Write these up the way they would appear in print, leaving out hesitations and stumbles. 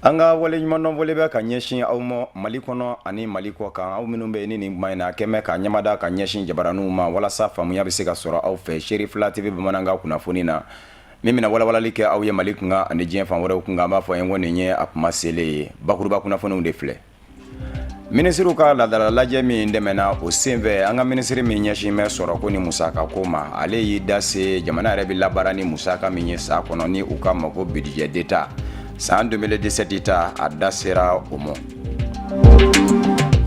An ka waleɲumandɔn foli bɛ ka ɲɛsin aw ma Mali kɔnɔ ani Mali kɔ kan, aw minnu bɛ yen ni nin kuma in na kɛmɛ ka ɲɛmada ka ɲɛsin jabaraninw ma walasa faamuya bɛ se ka sɔrɔ aw fɛ Serifila TV bamanankan kunnafoni na min bɛna walawalali kɛ aw ye Mali kunkan ani diɲɛ fan wɛrɛw kunkan. An b'a fɔ ye ko nin ye a kuma selen ye, bakuruba kunnafoniw de filɛ. Minisiriw ka laadala lajɛ min tɛmɛna, o senfɛ an ka minisiri min ɲɛsin bɛ sɔrɔko ni musakako ma, ale y'i da se jamana yɛrɛ bɛ labaara ni musaka min ye san kɔnɔ, ni u k'a ma ko budget d'État san 2017 ta, a da sera o ma.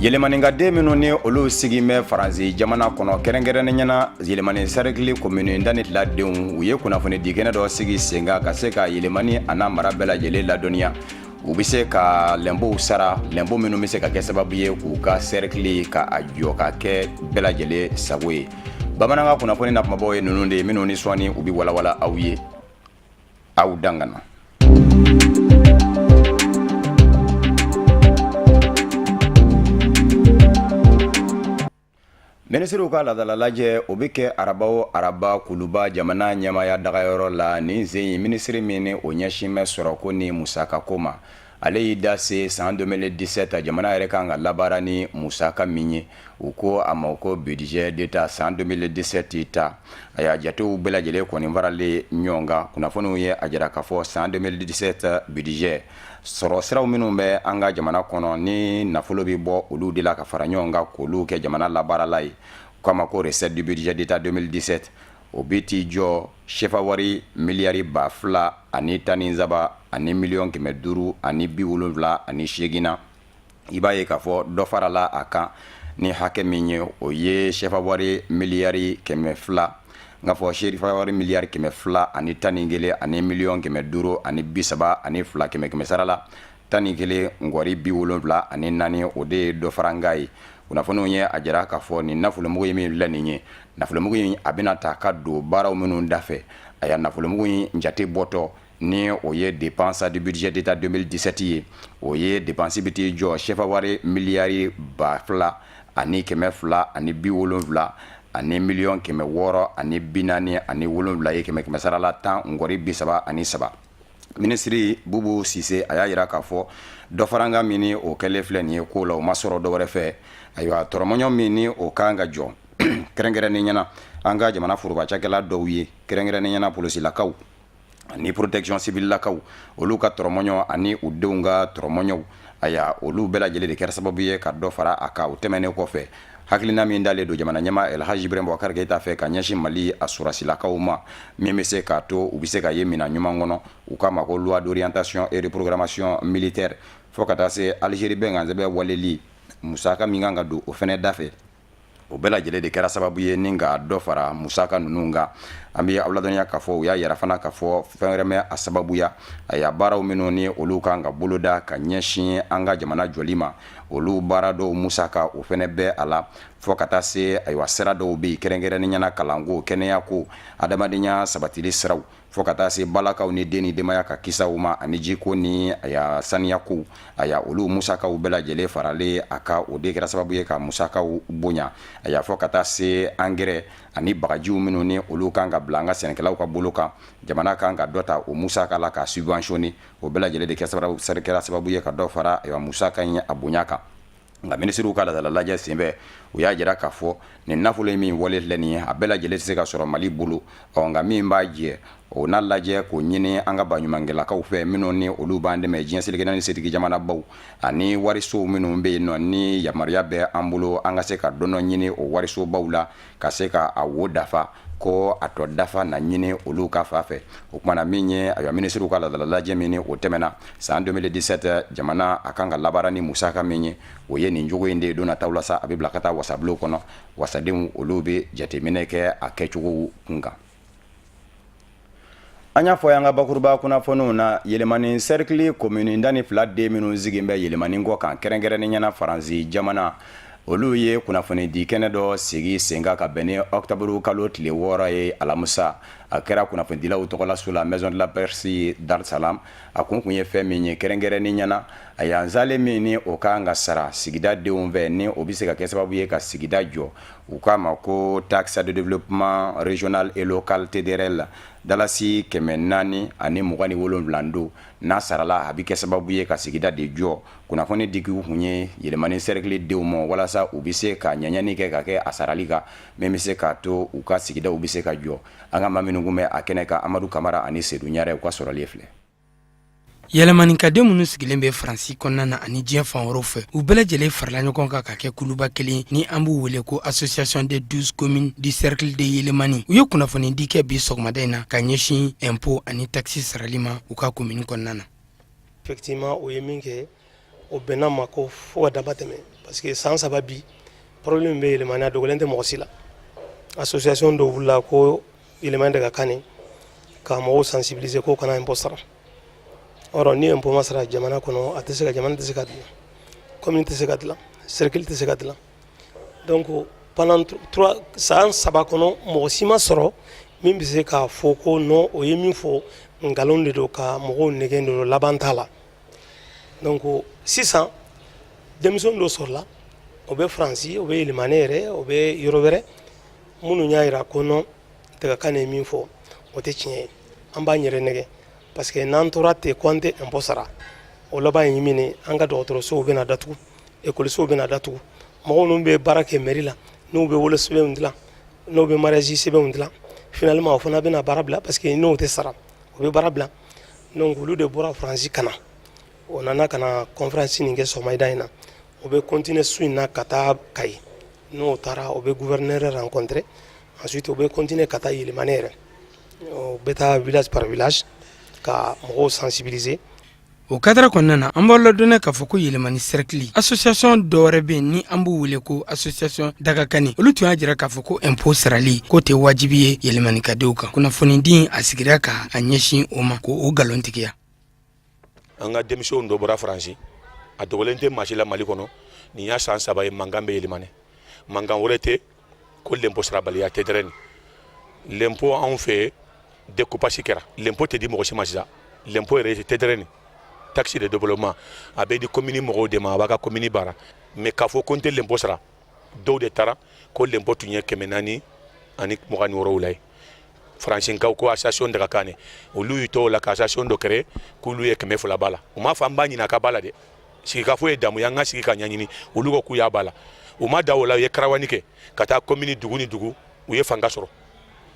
Yɛlɛmanikaden minnu ni olu sigin bɛ Faransi jamana kɔnɔ, kɛrɛnkɛrɛnnenya na Yɛlɛmani sɛrikili komini 12 denw, u ye kunnafonidikɛnɛ dɔ sigi sen kan ka se ka Yɛlɛmani a n'a mara bɛɛ lajɛlen ladɔnniya u bɛ se ka lɛnpow sara, lɛnpo minnu bɛ se ka kɛ sababu ye k'u ka sɛrikili ka a jɔ ka kɛ bɛɛ lajɛlen sago ye. Bamanankan kunnafoni na kumabaw ye ninnu de ye, minnu ni sɔɔni u bɛ walawala aw ye. Aw dangana. Minisiriw ka laadala lajɛ, o bɛ kɛ araba o araba Kuluba jamana ɲɛmaaya dagayɔrɔ la. Nin sen in, minisiri min ni o ɲɛsin bɛ sɔrɔko ni musakako ma, ale y'i da se san 2017 jamana yɛrɛ kan ka labaara ni musaka min ye, u ko a ma ko budget d'État san 2017 ta. A y'a jatew bɛɛ lajɛlen kɔni faralen ɲɔgɔn kan, kunnafoniw ye a jira k'a fɔ san 2017 budget sɔrɔ siraw minnu bɛ an ka jamana kɔnɔ, ni nafolo bɛ bɔ olu de la ka fara ɲɔgɔn kan k'olu kɛ jamana labaarala ye, k'a ma ko recette du budget d'État 2017, o bɛ t'i jɔ sefa wari miliyari 2013 ani miliyɔn 578 na. I b'a ye k'a fɔ dɔ farala a kan ni hakɛ min ye, o ye sefa wari miliyari 200, n k'a fɔ sefa wari miliyari 211 ani miliyɔn 532, kɛmɛ kɛmɛ sara la 11 ngɔri 74, o de ye dɔ farankan ye. Kunnafoniw ye a jira k'a fɔ nin nafolomugu in min filɛ nin ye, nafolomugu in a bɛna ta ka don baaraw minnu dafɛ, a ya nafolomugu in jate bɔtɔ ni o ye dépense du budget d'État 2017 ye, o ye dépense bɛ t'i jɔ sefa wari miliyari 2270 ani miliyɔn 647 ye, kɛmɛ kɛmɛ sara la 10 ngɔri 33. Minisiri Bubu Sise, a y'a jira k'a fɔ dɔ farankan min ni o kɛlen filɛ nin ye ko la, o ma sɔrɔ dɔ wɛrɛ fɛ. Ayiwa, tɔrɔmɔɲɔ min ni o kan ka jɔ, kɛrɛnkɛrɛnnenya na an ka jamana foroba cakɛla dɔw ye, kɛrɛnkɛrɛnnenya na polosilakaw ani protection civile lakaw, olu ka tɔrɔmɔɲɔ ani u denw ka tɔrɔmɔɲɔw, aya olu bɛɛ lajɛlen de kɛra sababu ye ka dɔ fara a kan. O tɛmɛnen kɔfɛ, hakilina min dalen don jamana ɲɛmaa El Hadj Ibrahim Boubacar Keita fɛ ka ɲɛsin Mali a sɔrɔdasilakaw ma, min bɛ se k'a to u bɛ se ka ye minɛn ɲuman kɔnɔ, u k'a ma ko loi d'orientation et de programmation militaire, fo ka taa se Algérie bɛnkansɛbɛn waleli musaka min kan ka don o fɛnɛ da fɛ, o bɛɛ lajɛlen de kɛra sababu ye ni ka dɔ fara musaka ninnu kan. An bɛ aw ladɔnniya k'a fɔ u y'a yira fana k'a fɔ fɛn wɛrɛ mɛ a sababuya, a baaraw minnu ni olu kan ka boloda ka ɲɛsin an ka jamana jɔli ma, olu baara dɔw musaka, o fɛnɛ bɛ a la, fo ka taa se ayiwa sira dɔw bɛ yen, kɛrɛnkɛrɛnnenya na kalanko, kɛnɛyako, adamadenya sabatili siraw, fo ka taa se balakaw ni den ni denbaya ka kisaw ma, ani jiko ni aya saniyako, aya olu musakaw bɛɛ lajɛlen faralen a kan, o de kɛra sababu ye ka musakaw bonya. A y'a fɔ ka taa se angɛrɛ ani bagajiw minnu ni olu kan ka bila an ka sɛnɛkɛlaw ka bolo kan, jamana kan ka dɔ ta o musaka la ka subventionner, o bɛɛ lajɛlen de kɛra sababu ye ka dɔ fara ayiwa musaka in a bonya kan. Nka minisiriw ka laadala lajɛ senfɛ, u y'a jira k'a fɔ nin nafolo in min wale filɛ nin ye, a bɛɛ lajɛlen tɛ se ka sɔrɔ Mali bolo. Ɔ nka min b'a jɛ, o n'a lajɛ k'o ɲini an ka baɲumankɛlakaw fɛ, minnu ni olu b'an dɛmɛ, diɲɛ seleke naani setigi jamanabaw ani warisow minnu bɛ yen nɔ, ni yamaruya bɛ an bolo an ka se ka dɔnɔ ɲini o warisobaw la ka se ka a wo dafa, ko a tɔ dafa na ɲini olu ka fa fɛ. O tuma na, min ye ayiwa minisiriw ka laadala lajɛ min ni o tɛmɛna, san 2017 jamana a kan ka labaara ni musaka min ye, o ye nin cogo in de ye. Don nataw la sa, a bɛ bila ka taa wasabulon kɔnɔ, wasadenw olu bɛ jateminɛ kɛ a kɛcogo kun kan. An y'a fɔ an ka bakuruba kunnafoniw na, Yɛlɛmani sɛrikili komini 12 den minnu sigin bɛ Yɛlɛmani kɔ kan, kɛrɛnkɛrɛnnenya na Faransi jamana, olu ye kunnafonidi kɛnɛ dɔ sigi sen kan ka bɛn ni ɔkutɔburu kalo tile 6 ye, alamisa. A kɛra kunnafonidilaw tɔgɔlaso la, Maison de la Presse, Dar Salam. A kun ye fɛn min ye kɛrɛnkɛrɛnni ɲɛna, a y'anzale min ni o ka kan ka sara sigida denw fɛ, ni o bɛ se ka kɛ sababu ye ka sigida jɔ, u k'a ma ko taxe de développement régional et local, TDRL, dalasi 427 don. N'a sarala, a bɛ kɛ sababu ye ka sigida de jɔ. Kunnafoni dikiw tun ye Yɛlɛmani cercle denw ma, walasa u bɛ se ka ɲɛɲɛni kɛ ka kɛ a sarali kan, min bɛ se k'a to u ka sigidaw bɛ se ka jɔ. An ka maa minnu tun bɛ a kɛnɛ kan, Amadu Kamara ani Sedu Ɲare, u ka sɔrɔli filɛ. Yɛlɛmanikaden minnu sigilen bɛ Faransi kɔnɔna na ani diɲɛ fan wɛrɛw fɛ, u bɛɛ lajɛlen farala ɲɔgɔn kan ka kɛ kuluba kelen ni an b'u wele ko Association des 12 communes du cercle de Yélimané. U ye kunnafonidi kɛ bi sɔgɔmada in na ka ɲɛsin impôt ani taxe sarali ma u ka commune kɔnɔna na. Effectivement, o ye min kɛ, o bɛnna ma ko fo ka dama tɛmɛ, parce que san 3 bi, problème bɛ Yélimané, a dogolen tɛ mɔgɔ si la. Association dɔ wulila ko Yélimané de ka kan ka mɔgɔw sensibiliser ko kana impôt sara. Or ni impôt ma sara jamana kɔnɔ, a tɛ se ka, jamana tɛ se ka dilan, commune tɛ se ka dilan, cercle tɛ se ka dilan. Donc pendant 3, san 3 kɔnɔ, mɔgɔ si ma sɔrɔ min bɛ se k'a fɔ ko non, o ye min fɔ, nkalon de don, ka mɔgɔw nɛgɛn de don, laban t'a la. Donc sisan denmisɛnnin dɔ sɔrɔla, o bɛ Faransi, o bɛ Yélimané yɛrɛ, o bɛ yɔrɔ wɛrɛ, minnu y'a jira ko non, Dagakane ye min fɔ, o tɛ tiɲɛ ye. An b'an yɛrɛ nɛgɛ, parce que n'an tora ten ko an tɛ impôt sara, o laban ye min ye, an ka dɔgɔtɔrɔsow bɛna datugu, ekɔlisow bɛna datugu. Mɔgɔw minnu bɛ baara kɛ mairie la, n'u bɛ wolo sɛbɛnw dilan, n'u bɛ mariage sɛbɛnw dilan, finalement o fana bɛna baara bila, parce que n'o tɛ sara, o bɛ baara bila. Donc olu de bɔra Faransi ka na, o nana ka na conférence nin kɛ sɔgɔmada in na. O bɛ continuer su in na ka taa Kayi. N'o taara, o bɛ gouverneur rencontrer. Ensuite o bɛ continuer ka taa Yélimané yɛrɛ, o bɛ taa village par village ka mɔgɔw sensibiliser. O cadre kɔnɔna na, an b'aw ladɔnniya k'a fɔ ko Yélimané cercle association dɔ wɛrɛ bɛ yen ni an b'u wele ko Association Dagakani. Olu tun y'a jira k'a fɔ ko impôt sarali k'o tɛ wajibi ye Yélimanikadenw kan. Kunnafonidi a sigira ka a ɲɛsin o ma ko o nkalontigiya. An ka denmisɛnw dɔ bɔra Faransi, a dogolen tɛ maa si la Mali kɔnɔ. Nin y'a san 3 ye, mankan bɛ Yélimané. Mankan wɛrɛ tɛ ko l'impôt sarabaliya tɛ dɛrɛ. Nin l'impôt, anw fɛ découpage kɛra, l'impôt tɛ di mɔgɔ si ma. Sisan l'impôt yɛrɛ tɛ dɛrɛ, nin taxe de développement, a bɛ di commune mɔgɔw de ma, a b'a ka commune baara. Mais k'a fɔ ko n tɛ l'impôt sara, dɔw de taara ko l'impôt tun ye 427 ye. Faransinkaw ko association Dagakane, olu y'u t'o la ka association dɔ créer k'olu ye 200 b'a la. U m'a fɔ an b'a ɲini a ka b'a la dɛ. Sigikafo ye damu ye, an ka sigi ka ɲɛɲini. Olu ko k'u y'a b'a la, u ma da o la. U ye karawani kɛ ka taa commune dugu ni dugu, u ye fanga sɔrɔ.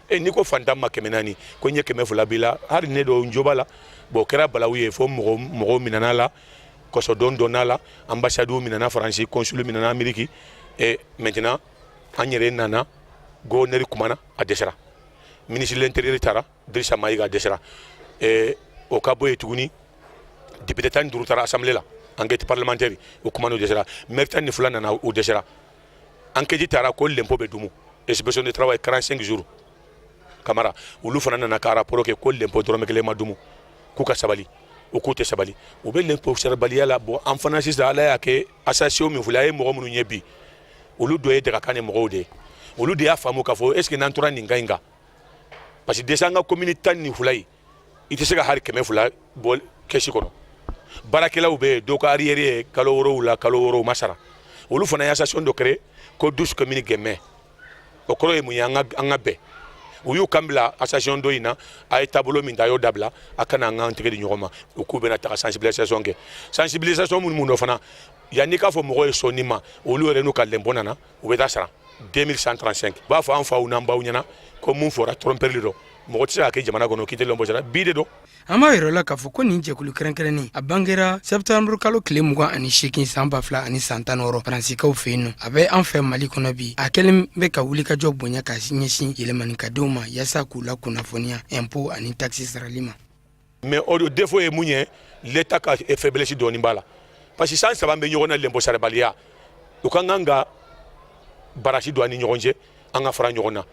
E n'i ko fantan ma 400, ko n ye 200 b'i la, hali ne dɔ n jo b'a la. Bon, o kɛra balawu ye fo mɔgɔ mɔgɔw minɛna la, kɔsɔdon donna la, ambassade minɛna Faransi, consul minɛna Amérique. Et maintenant an yɛrɛ nana, gouverneur kumana, a dɛsɛra. Ministre de l'Intérieur taara, Drissa Maïga, dɛsɛra. Et o ka bɔ yen tuguni, député 15 taara assemblée la, enquête parlementaire, o kumana, o dɛsɛra. Maire 12 nana, o dɛsɛra. Enquête taara ko l'impôt bɛ dumu, inspection de travail 45 jours Kamara, olu fana nana ka rapport kɛ ko l'impôt dɔrɔmɛ kelen ma dumu, k'u ka sabali. U k'u tɛ sabali, u bɛ l'impôt sarabaliya la. Bon, an fana sisan, Ala y'a kɛ, association min filɛ, a ye mɔgɔ minnu ye bi, olu dɔ ye Dagakane mɔgɔw de ye. Olu de y'a faamu k'a fɔ est ce que n'an tora nin kan in kan, parce que déjà an ka commune 12 ye, i tɛ se ka hali 200 bɔ kɛsi kɔnɔ. Baarakɛlaw bɛ yen, dɔw ka arriéré ye kalo 7, kalo 6 ma sara. Olu fana ye association dɔ créer ko 12 communes gɛmɛ. O kɔrɔ ye mun ye? An ka bɛn. U y'u kan bila association dɔ in na, a ye taabolo min ta, a y'o dabila, a kana an k'an tɛgɛ di ɲɔgɔn ma. U k'u bɛna taga sensibilisation kɛ. Sensibilisation minnu dɔ fana, yanni k'a fɔ mɔgɔw ye sɔnni ma, olu yɛrɛ n'u ka lɛnpɔ nana, u bɛ taa sara 2135. U b'a fɔ an faw n'an baw ɲɛna ko mun fɔra, tromperie dɔ. Mɔgɔ tɛ se ka kɛ jamana kɔnɔ k'i tɛ lɛnpɔ sara bi de dɔn. An b'a yɛrɛ la k'a fɔ ko nin jɛkulu kɛrɛnkɛrɛnnen, a bangera sɛptanburu kalo tile 28 san 2016 Faransikaw fɛ yen nɔ. A bɛ an fɛ Mali kɔnɔ bi. A kɛlen bɛ ka wulikajɔ bonya ka ɲɛsin yɛlɛmanikadenw ma, yaasa k'u la kunnafoniya impôt ani taxe sarali ma. Mais o défaut ye mun ye? L'état ka faiblesse dɔɔni b'a la, parce que san 3 bɛ ɲɔgɔn na, lɛnpɔ sarabaliya. U ka kan ka barasi don an ni ɲɔgɔn cɛ, an ka fara ɲɔgɔn na.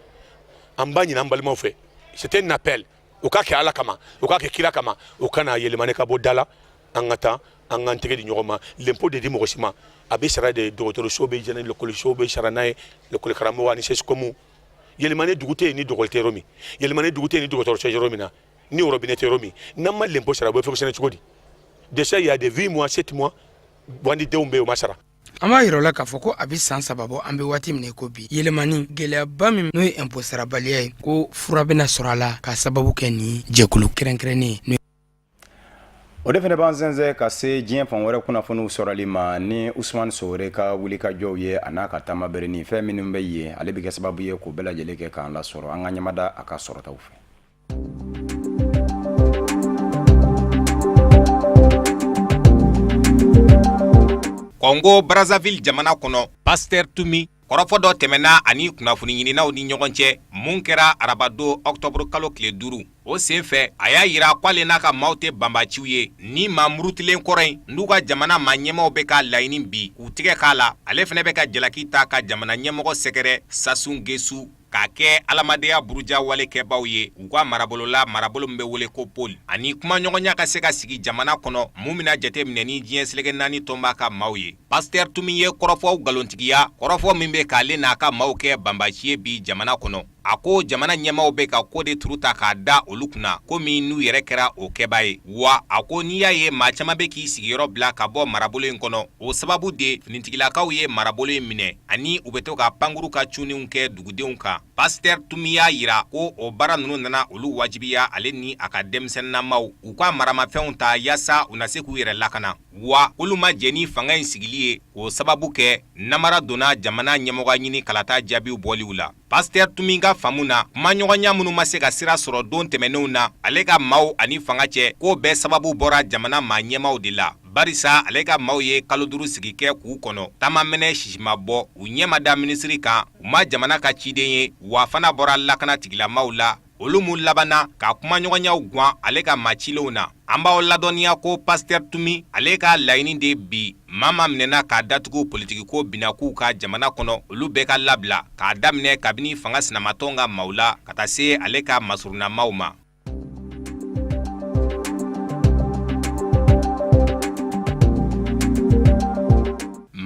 An b'a ɲini an balimaw fɛ, c'est un appel, u ka kɛ Ala kama, u ka kɛ kira kama, u kana yɛlɛmani ka bɔ da la. An ka taa an k'an tɛgɛ di ɲɔgɔn ma. Lɛnpo de di mɔgɔ si ma, a bɛ sara de. Dɔgɔtɔrɔso bɛ jɛnɛ, lekɔliso bɛ sara n'a ye, lekɔli karamɔgɔ ani CSCOM. Yélimané dugu tɛ yen ni école tɛ yɔrɔ min, Yélimané dugu tɛ yen ni dɔgɔtɔrɔso yɔrɔ min na, ni robinet tɛ yɔrɔ min. N'an ma lɛnpo sara, u bɛ fonctionner cogo di? Déjà il y a des 8 mois, 7 mois, bandidenw bɛ yen, u ma sara. An b'a yira la k'a fɔ ko a bɛ san 3 bɔ, an bɛ waati min ko bi, Yélimané gɛlɛyaba min, n'o ye impôt sarabaliya ye, ko fura bɛna sɔrɔ a la ka sababu kɛ nin jɛkulu kɛrɛnkɛrɛnnen. O de fana b'an sɛnsɛn ka se diɲɛ fan wɛrɛ kunnafoniw sɔrɔli ma ni Usumani Sowore ka wulikajɔw ye, a n'a ka taama berenin fɛn minnu bɛ yen, ale bɛ kɛ sababu ye k'o bɛɛ lajɛlen kɛ k'an lasɔrɔ. An ka ɲamada a ka sɔrɔtaw fɛ. Kɔngo Brazzaville jamana kɔnɔ, Pasteur Tumi kɔrɔfɔ dɔ tɛmɛna ani kunnafoni ɲininaw ni ɲɔgɔn cɛ mun kɛra arabadon ɔkutɔburu kalo tile 5. O sen fɛ, a y'a yira k'ale n'a ka maaw tɛ banbaciw ye. Ni maa murutilen kɔrɔ in n'u ka jamana maa ɲɛmaaw bɛ ka laɲini bi k'u tigɛ k'a la, ale fana bɛ ka jalaki ta ka jamana ɲɛmɔgɔ sɛgɛrɛ Sassou Nguesso k'a kɛ adamadenya buruja wale kɛbaaw ye u ka marabolo la, marabolo min bɛ wele ko Pool, ani kumaɲɔgɔnya ka se ka sigi jamana kɔnɔ mun bɛna jateminɛ ni diɲɛ seleke naani tɔnba ka maaw ye. Pasteur Tumi ye kɔrɔfɔw nkalontigiya, kɔrɔfɔ min bɛ k'ale n'a ka maaw kɛ banbaci ye bi jamana kɔnɔ. A ko jamana ɲɛmaaw bɛ ka ko de turu ta k'a da olu kunna komi n'u yɛrɛ kɛra o kɛbaa ye. Wa a ko n'i y'a ye maa caman bɛ k'i sigiyɔrɔ bila ka bɔ marabolo in kɔnɔ, o sababu de finitigilakaw ye marabolo in minɛ ani u bɛ to ka pankuru ka cunniw kɛ dugudenw kan. Pasteur Tumi y'a yira ko o baara ninnu nana olu wajibiya ale ni a ka denmisɛnninnamaw u ka maramafɛnw ta yaasa u na se k'u yɛrɛ lakana. Wa olu ma jɛn ni fanga in sigili ye k'o sababu kɛ namara donna jamana ɲɛmɔgɔya ɲini kalata jaabiw bɔliw la. Pasteur Tumi ka faamu na, kumaɲɔgɔnya minnu ma se ka sira sɔrɔ don tɛmɛnenw na ale ka maaw ani fanga cɛ, k'o bɛɛ sababu bɔra jamana maa ɲɛmaaw de la, barisa ale ka maaw ye kalo 5 sigi kɛ k'u kɔnɔ taama mɛnɛ sisi ma bɔ, u ɲɛ ma da minisiri kan, u ma jamana ka ciden ye, wa fana bɔra lakana tigilamaaw la, olu mun labanna ka kumaɲɔgɔnyaw gwan ale ka maa cilenw na. An b'aw ladɔnniya ko Pasteur Tumi ale ka laɲini de bi maa maa minɛna k'a datugu politikiko binnakuw ka jamana kɔnɔ, olu bɛɛ ka labila, k'a daminɛ kabini fanga sinamatɔn ka maaw la ka taa se ale ka masurunnamaaw ma.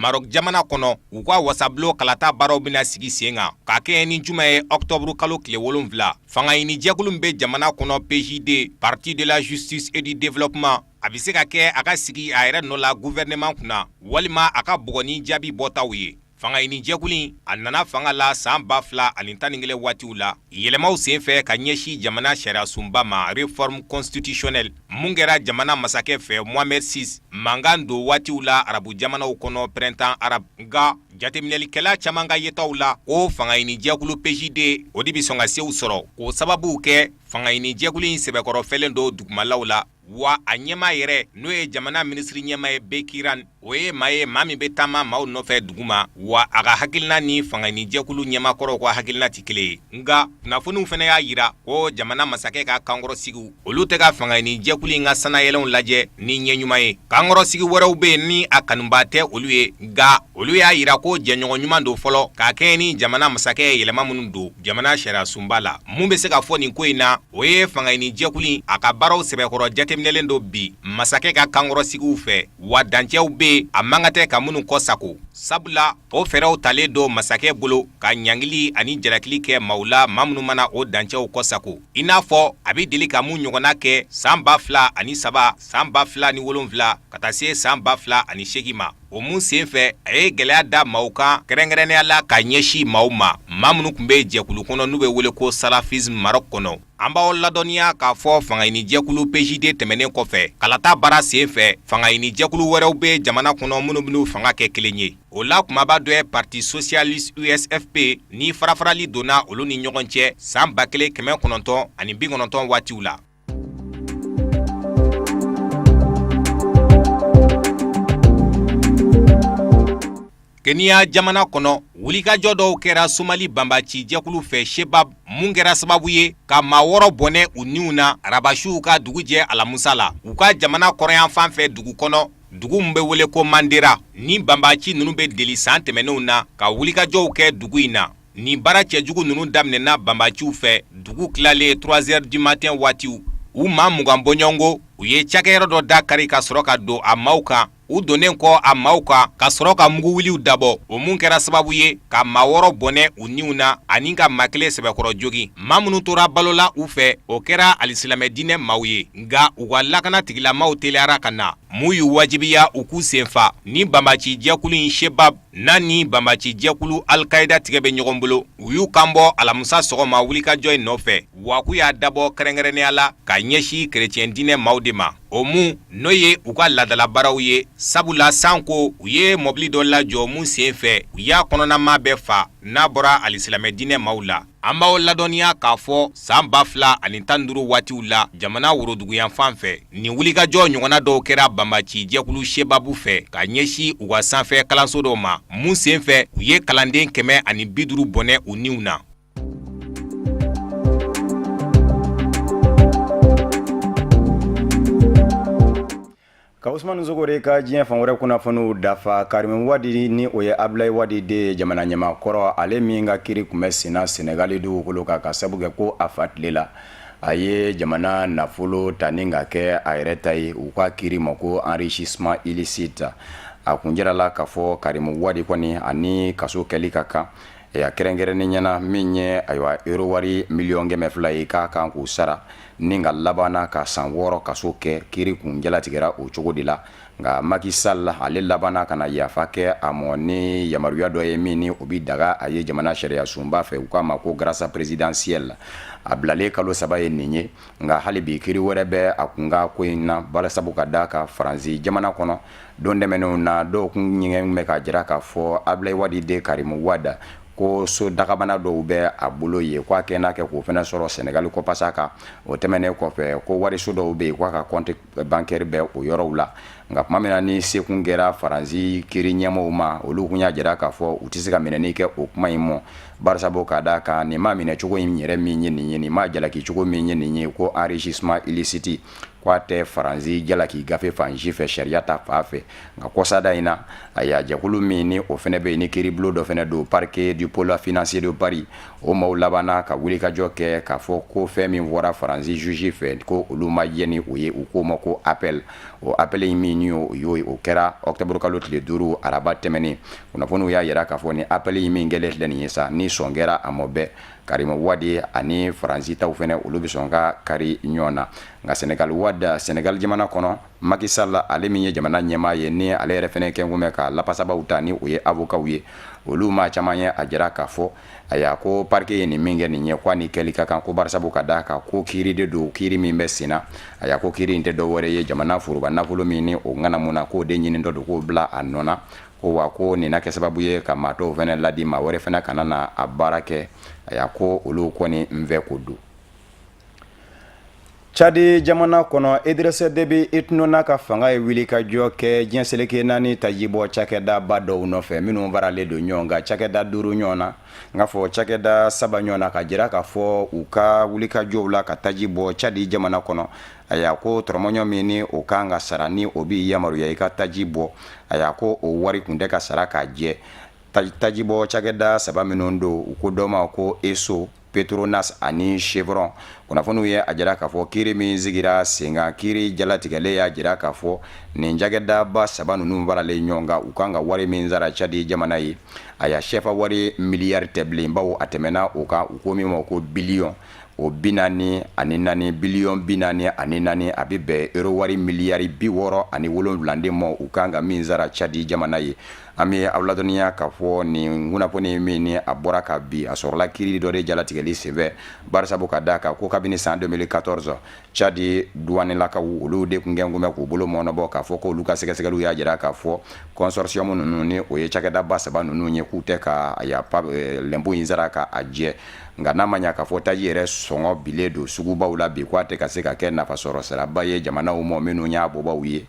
Maroc jamana kɔnɔ, u ka wasabulon kalata baaraw bɛna sigi sen kan ka kɛɲɛ ni juma ye ɔkutɔburu kalo tile 7. Fanga ɲini jɛkulu min bɛ jamana kɔnɔ, PJD, Parti de la Justice et du Développement, a bɛ se ka kɛ a ka sigi a yɛrɛ nɔ la gouvernement kunna walima a ka bugɔ ni jaabi bɔtaw ye. Fanga ɲini jɛkulu in, a nana fanga la san 2011 waatiw la, yɛlɛmaw senfɛ ka ɲɛsin jamana sariyasunba ma, réforme constitutionnelle mun kɛra jamana masakɛ fɛ Mohamed VI mankan don waatiw la arabu jamanaw kɔnɔ, printemps arabe. Nka jateminɛlikɛla caman ka yetaw la, ko fanga ɲini jɛkulu PJD, o de bɛ sɔn ka sew sɔrɔ, k'o sababu kɛ fanga ɲini jɛkulu in sɛbɛkɔrɔ fɛlen don dugumalaw la. Wa a ɲɛmaa yɛrɛ, n'o ye jamana minisiri ɲɛmaa ye Benkirane, o ye maa ye, maa min bɛ taama maaw nɔfɛ duguma, wa a ka hakilina ni fangaɲinijɛkulu ɲɛmaakɔrɔw ka hakilina tɛ kelen ye. Nka kunnafoniw fana y'a jira ko jamana masakɛ ka kankɔrɔsigiw, olu tɛ ka fangaɲinijɛkulu in ka sannayɛlɛnw lajɛ ni ɲɛ ɲuman ye. Kankɔrɔsigi wɛrɛw bɛ yen ni a kanuba tɛ olu ye, nka olu y'a jira ko jɛɲɔgɔn ɲuman don fɔlɔ, ka kɛɲɛ ni jamana masakɛ ye yɛlɛma minnu don jamana sariyasunba la. Mun bɛ se ka fɔ nin ko in na, o ye fangaɲinijɛkulu in, a ka baaraw sɛbɛkɔrɔ jateminɛlen don bi masakɛ ka kankɔrɔsigiw fɛ, wa dancɛw bɛ yen a man kan tɛ ka minnu kɔ sago, sabula o fɛɛrɛw talen don masakɛ bolo ka ɲangili ani jalakili kɛ maaw la, maa minnu mana o dancɛw kɔ sago, i n'a fɔ a bɛ deli ka mun ɲɔgɔnna kɛ san 2003, san 2007 ka taa se san 2008 ma. O mun senfɛ a ye gɛlɛya da maaw kan, kɛrɛnkɛrɛnnenya la ka ɲɛsin maaw ma, maa minnu tun bɛ jɛkulu kɔnɔ n'u bɛ wele ko salafisme Maroc kɔnɔ. An b'aw ladɔnniya k'a fɔ fangaɲinijɛkulu PJD tɛmɛnen kɔfɛ kalata baara senfɛ, fangaɲinijɛkulu wɛrɛw bɛ jamana kɔnɔ minnu b'u fanga kɛ kelen ye. O la kunbaba dɔ ye Parti socialiste USFP ni farafarali donna olu ni ɲɔgɔn cɛ san 1990 waatiw la. Kenya jamana kɔnɔ, wulikajɔ dɔw kɛra Somali banbaci jɛkulu fɛ Shebab, mun kɛra sababu ye ka maa 6 bɔnɛ u niw na arabasuw ka dugu jɛ alamusa la, u ka jamana kɔrɔnyanfan fɛ dugu kɔnɔ, dugu min bɛ wele ko Mandera. Ni banbaci ninnu bɛ deli san tɛmɛnenw na ka wulikajɔw kɛ dugu in na. Nin baara cɛjugu ninnu daminɛna banbaciw fɛ dugu tilalen 3 heures du matin waatiw. U maa 20 bɔɲɔgɔnko, u ye cakɛyɔrɔ dɔ da kari ka sɔrɔ ka don a maaw kan. U donnen kɔ a maaw kan ka sɔrɔ ka muguwuliw dabɔ, o mun kɛra sababu ye ka maa 6 bɔnɛ u niw na ani ka maa 1 sɛbɛkɔrɔ jogin. Maa minnu tora balo la u fɛ, o kɛra alisilamɛ diinɛ maaw ye, nka u ka lakana tigilamaw teliyara ka na, mun y'u wajibiya u k'u senfa ni banbaci jɛkulu in Shebab n'a ni banbaci jɛkulu Al-Qaida tigɛ bɛ ɲɔgɔn bolo. U y'u kanbɔ alamisa sɔgɔma wulikajɔ in nɔfɛ, wa k'u y'a dabɔ kɛrɛnkɛrɛnnenya la ka ɲɛsin kerecɛn diinɛ maaw de ma, o mun n'o ye u ka laadalabaaraw ye, sabula sanko u ye mɔbili dɔ lajɔ mun sen fɛ u y'a kɔnɔnamaa bɛɛ fa n'a bɔra alisilamɛ diinɛ maaw la. An b'aw ladɔnniya k'a fɔ san 2015 waatiw la jamana woroduguyanfan fɛ, nin wulikajɔ ɲɔgɔnna dɔw kɛra banbaci jɛkulu Shebabu fɛ ka ɲɛsin u ka sanfɛ kalanso dɔw ma, mun sen fɛ u ye kalanden 150 bɔnɛ u niw na. Ka Usumani Sogore ka diɲɛ fan wɛrɛ kunnafoniw dafa, Karimu Wadi ni o ye Abulayi Wadi den ye, jamana ɲɛmaa kɔrɔ, ale min ka kiri tun bɛ senna Senegali dugukolo kan ka sabu kɛ ko a fa tile la a ye jamana nafolo ta ni ka kɛ a yɛrɛ ta ye, u ka kiri ma ko enrichissement illicite. A kun jirala k'a fɔ Karimu Wadi kɔni ani kaso kɛli ka kan, a kɛrɛnkɛrɛnnen ɲɛna min ye ayiwa euro wari miliyɔn 200 ye k'a kan k'o sara ni ka labanna ka san 6 kaso kɛ. Kiri kun jalatigɛra o cogo de la, nka Macky Sall ale labanna ka na yafa kɛ a mɔ ni yamaruya dɔ ye min ni o bɛ daga a ye jamana sariya sunba fɛ, u k'a ma ko grâce présidentielle. A bilalen kalo 3 ye nin ye, nka hali bi kiri wɛrɛ bɛ a kunkan ko in na, barisabu ka d'a kan Faransi jamana kɔnɔ don tɛmɛnenw na dɔw kun ɲɛgɛn bɛ k'a jira k'a fɔ Ablaye Wade den Karimu Wade ko so dagabana dɔw bɛ a bolo ye, ko a kɛ n'a kɛ k'o fana sɔrɔ Senegali kɔpasa kan. O tɛmɛnen kɔfɛ, ko wariso dɔw bɛ yen k'a ka compte bancaire bɛ o yɔrɔw la. Nka tuma min na ni sekun kɛra Faransi kiri ɲɛmɔgɔw ma, olu kun y'a jira k'a fɔ u tɛ se ka minɛni kɛ o kuma in mɔ, barisabu ka d'a kan nin maa minɛ cogo in yɛrɛ min ye nin ye, nin maa jalaki cogo min ye nin ye, ko enrichissement illicite, ko a tɛ Faransi jalaki gafe fan si fɛ sariya ta fan fɛ. Nka kɔsada in na, a y'a jɛkulu min ni o fana bɛ yen ni kiiribulon dɔ fana don, parquet du pôle financier de Paris, o maaw labanna ka wulikajɔ kɛ k'a fɔ ko fɛn min fɔra Faransi juge fɛ, ko olu ma jɛn ni o ye. U k'o ma ko appel. O appel in min y'o ye, o kɛra octobre kalo tile 5, araba tɛmɛnen. Kunnafoniw y'a jira k'a fɔ ni appel in min kɛlen filɛ nin ye sa, ni sɔn kɛra a mɔ bɛɛ Karimu Wadi ani Faransi taw fana, olu bɛ sɔn ka kari ɲɔgɔn na. Nka Senegali Wadi, Senegali jamana kɔnɔ, Macky Sall, ale min ye jamana ɲɛmaa ye, ni ale yɛrɛ fana kɛn kun bɛ ka lafasabaw ta ni o ye avocats ye, olu maa caman ye a jira k'a fɔ ayiwa ko parquet ye nin min kɛ nin ye, ko a ni kɛli ka kan, ko barisabu ka d'a kan ko kiiri de don, kiiri min bɛ senna. Ayiwa ko kiiri in tɛ dɔ wɛrɛ ye, jamana foroba nafolo min ni o ŋanamu na, k'o de ɲinitɔ don k'o bila a nɔ na, ko wa ko nin na kɛ sababu ye ka maa tɔw fana ladi, maa wɛrɛ fana kana na a baara kɛ. Ayiwa ko olu kɔni n fɛ ko don. Tchad jamana kɔnɔ, Idriss Déby Itno n'a ka fanga ye wulikajɔ kɛ diɲɛ seleke naani tajibɔ cakɛdaba dɔw nɔfɛ minnu faralen don ɲɔgɔn kan, cakɛda 5 ɲɔgɔn na, n k'a fɔ cakɛda 3 ɲɔgɔn na, ka jira k'a fɔ u ka wulikajɔw la ka taji bɔ Tchad jamana kɔnɔ. Ayiwa ko tɔrɔmɔɲɔ min ni o kan ka sara ni o b'i yamaruya i ka taji bɔ, ayiwa ko o wari kun tɛ ka sara k'a jɛ. Tajibɔ cakɛda 3 minnu don, u ko dɔ ma ko Esso, Petronas ani Chevron. Kunnafoniw ye a jira k'a fɔ kiiri min sigira sen kan, kiiri jalatigɛlen y'a jira k'a fɔ nin cakɛdaba 3 ninnu faralen ɲɔgɔn kan, u kan ka wari min sara Tchad jamana ye, ayiwa CFA wari miliyari tɛ bilen, bawo a tɛmɛna o kan, u ko min ma ko biliyɔn o 44, biliyɔn 44, a bɛ bɛn euro wari miliyari 67 de ma, u kan ka min sara Tchad jamana ye. An bɛ aw ladɔnniya k'a fɔ nin kunnafoni min ni a bɔra ka bi, a sɔrɔla kiiri dɔ de jalatigɛli senfɛ, barisabu ka d'a kan ko kabini san 2014, Tchad duwanilakaw olu de kun kɛn kun bɛ k'u bolo mɔnɔbɔ k'a fɔ k'olu ka sɛgɛsɛgɛliw y'a jira k'a fɔ consortium ninnu ni o ye cakɛdaba 3 ninnu ye, k'u tɛ ka lɛnpo in sara ka a jɛ. Nka n'a ma ɲa k'a fɔ taji yɛrɛ sɔngɔ bilen don sugubaw la bi, k'a tɛ ka se ka kɛ nafasɔrɔ siraba ye jamanaw ma minnu y'a bɔbaw ye.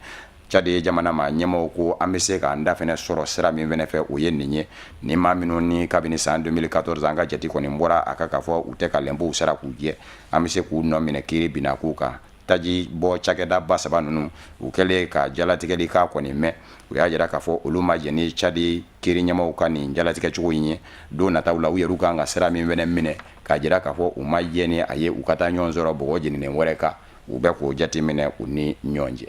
Tchad jamana maa ɲɛmɔgɔw ko an bɛ se k'an da fɛnɛ sɔrɔ sira min fɛnɛ fɛ, o ye nin ye. Ni maa minnu ni kabini san 2014 an ka jate kɔni bɔra a kan k'a fɔ u tɛ ka lɛnpow sara k'u jɛ, an bɛ se k'u nɔ minɛ kiiri binna k'u kan. Taji bɔ cakɛdaba 3 ninnu, u kɛlen ka jalatigɛli k'a kɔni mɛn, u y'a jira k'a fɔ olu ma jɛn ni Tchad kiiri ɲɛmɔgɔw ka nin jalatigɛ cogo in ye. Don nataw la, u yɛrɛ kan ka sira min fɛnɛ minɛ k'a jira k'a fɔ u ma jɛn ni a ye, u ka taa ɲɔgɔn sɔrɔ bɔgɔ jeninen wɛrɛ kan, u bɛ k'o jateminɛ u ni ɲɔgɔn cɛ.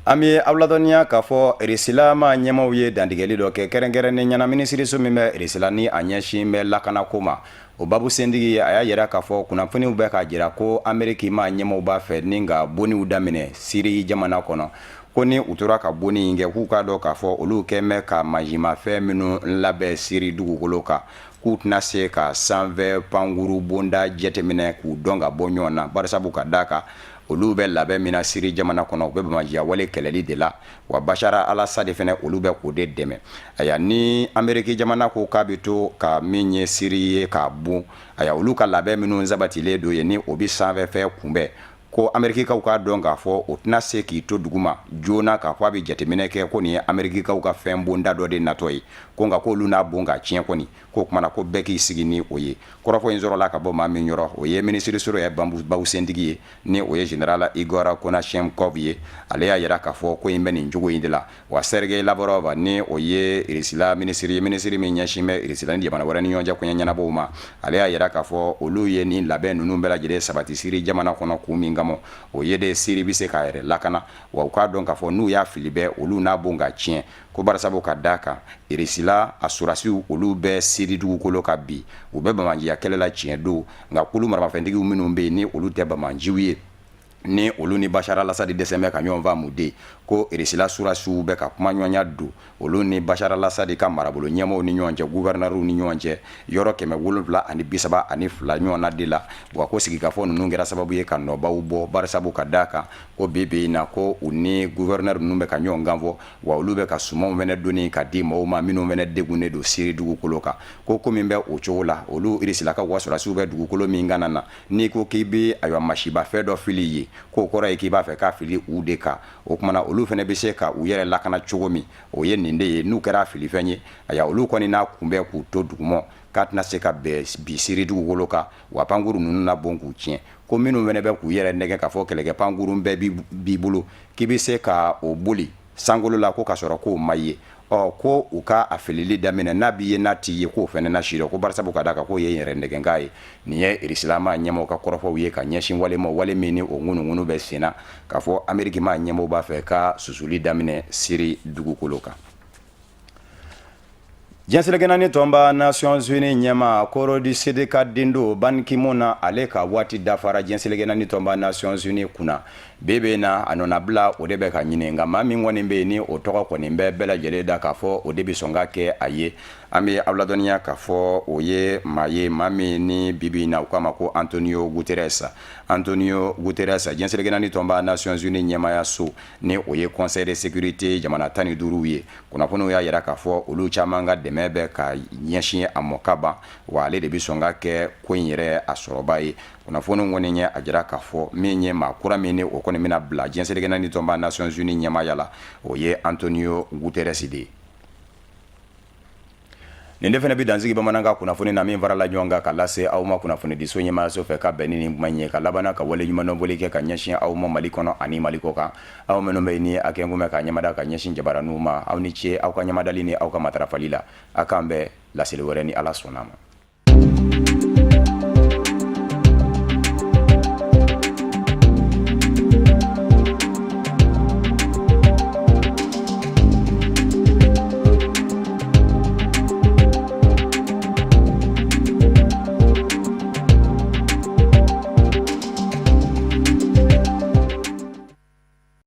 An bɛ aw ladɔnniya k'a fɔ Irisila maa ɲɛmaaw ye dantigɛli dɔ kɛ kɛrɛnkɛrɛnnenya na minisiriso min bɛ Irisila ni a ɲɛsin bɛ lakanako ma. O babu sentigi a y'a yira k'a fɔ kunnafoniw bɛ k'a jira ko Ameriki maa ɲɛmaaw b'a fɛ ni ka boniw daminɛ Siri jamana kɔnɔ, ko ni u tora ka bonni in kɛ, k'u k'a dɔn k'a fɔ olu kɛn bɛ ka mansimafɛn minnu labɛn Siri dugukolo kan, k'u tɛna se ka sanfɛ pankuru bonda jateminɛ k'u dɔn ka bɔ ɲɔgɔn na, barisabu ka d'a kan olu bɛ labɛn min na Siri jamana kɔnɔ, u bɛ banbaanciya wale kɛlɛli de la, wa Bashara al-Assad fana olu bɛ k'o de dɛmɛ. Aya, ni Ameriki jamana ko k'a bɛ to ka min ye Siri ye k'a bon, aya, olu ka labɛn minnu sabatilen don yen, ni o bɛ sanfɛfɛn kunbɛn, ko Amerikikaw k'a dɔn k'a fɔ o tɛna se k'i to duguma joona k'a fɔ a bɛ jateminɛ kɛ ko nin ye Amerikikaw ka fɛn bonda dɔ de natɔ ye, ko nka k'olu n'a bon ka tiɲɛ kɔni, k'o kuma na ko bɛɛ k'i sigi ni o ye. Kɔrɔfɔ in sɔrɔla ka bɔ maa min yɔrɔ, o ye minisiriso yɛrɛ babu sentigi ye, ni o ye général Igor Konachenkov ye. Ale y'a yira k'a fɔ ko in bɛ nin cogo in de la. Wa Sergei Lavrov, ni o ye Irisila minisiri ye, minisiri min ɲɛsin bɛ Irisila ni jamana wɛrɛ ni ɲɔgɔn cɛ koɲɛ ɲɛnabɔw ma, ale y'a yira k'a fɔ olu ye nin labɛn ninnu bɛɛ lajɛlen sabati Siri jamana kɔnɔ kun min kama, o ye de Siri bɛ se k'a yɛrɛ lakana, wa u k'a dɔn k'a fɔ n'u y'a fili bɛɛ, olu n'a bon ka tiɲɛ, ko barisabu ka d'a kan Irisila a sɔrɔdasiw olu bɛ Siri dugukolo kan bi, u bɛ banbaanciya kɛlɛ la tiɲɛ don, nka kulu maramafɛntigiw minnu bɛ yen ni olu tɛ banbaanciw ye, ni olu ni Bashar al-Assad dɛsɛ bɛ ka ɲɔgɔn faamu de, ko Irisila sɔrɔdasiw bɛ ka kumaɲɔgɔnya don olu ni Bashar al-Assad ka marabolo ɲɛmaaw ni ɲɔgɔn cɛ, gouverneurs ni ɲɔgɔn cɛ, yɔrɔ 732 ɲɔgɔn na de la. Wa ko sigikafɔ ninnu kɛra sababu ye ka nɔbaw bɔ, barisabu ka d'a kan ko bi bi in na ko u ni gouverneur ninnu bɛ ka ɲɔgɔn kan fɔ, wa olu bɛ ka sumanw fɛnɛ doni ka di maaw ma minnu fɛnɛ degunnen don Siri dugukolo kan. Ko ko min bɛ o cogo la, olu Irisilakaw ka sɔrɔdasiw bɛ dugukolo min kan na, n'i ko k'i bɛ ayiwa masibafɛn dɔ fili ye, k'o kɔrɔ ye k'i b'a fɛ k'a fili u de kan. O tuma na olu fɛnɛ bɛ se ka u yɛrɛ lakana cogo min, o ye nin de ye. N'u kɛra filifɛn ye, ayiwa, olu kɔni n'a kunbɛn k'u to dugumɔ, k'a tɛna se ka bɛn bi Siri dugukolo kan, wa pankuru ninnu na bon k'u tiɲɛ. Ko minnu fɛnɛ bɛ k'u yɛrɛ nɛgɛ k'a fɔ kɛlɛkɛ pankurun bɛɛ b'i bolo k'i bɛ se ka o boli sankolo la, ko ka sɔrɔ k'o ma ye, ɔ ko u ka a filili daminɛ, n'a b'i ye n'a t'i ye, k'o fɛnɛ na si dɔn, ko barisabu ka d'a kan k'o ye yɛrɛ nɛgɛnkan ye. Nin ye Irisila maa ɲɛmaaw ka kɔrɔfɔw ye ka ɲɛsin wale ma, wale min ni o ŋunuŋunu bɛ senna k'a fɔ Ameriki maa ɲɛmaaw b'a fɛ ka susuli daminɛ Siri dugukolo kan. Diɲɛ seleke naani tɔnba Nations Unies ɲɛmaa Corée du Sud ka den don Ban Ki-moon na, ale ka waati dafara diɲɛ seleke naani tɔnba Nations Unies kunna. Bi bi in na, a nɔnabila o de bɛ ka ɲini, nka maa min kɔni bɛ yen ni o tɔgɔ kɔni bɛ bɛɛ lajɛlen da k'a fɔ o de bɛ sɔn ka kɛ a ye, an bɛ aw ladɔnniya k'a fɔ o ye maa ye, maa min ni bi bi in na u k'a ma ko Antonio Guterres. Antonio Guterres, diɲɛ seleke naani tɔnba Nations Unies ɲɛmaayaso, ni o ye Conseil de sécurité jamana 15 ye, kunnafoniw y'a yira k'a fɔ olu caman ka dɛmɛ bɛ ka ɲɛsin a mɔ ka ban, wa ale de bɛ sɔn ka kɛ ko in yɛrɛ a sɔrɔba ye. Kunnafoniw kɔni ye a jira k'a fɔ min ye maa kura min ni o kɔni bɛna bila diɲɛ seleke naani tɔnba Nations Unies ɲɛmaaya la, o ye Antonio Guterres de ye. Nin de fana bɛ dansigi bamanankan kunnafoni na min farala ɲɔgɔn kan ka lase aw ma kunnafonidiso ɲɛmaayaso fɛ ka bɛn ni nin kuma in ye, ka laban ka wale ɲumandɔn foli kɛ ka ɲɛsin aw ma Mali kɔnɔ ani Mali kɔ kan, aw minnu bɛ ni a kɛn bɛ ka ɲɛmada ka ɲɛsin jabaraninw ma. Aw ni ce aw ka ɲɛmadali ni aw ka matarafali la. A k'an bɛn laseli wɛrɛ ni Ala sɔnna ma.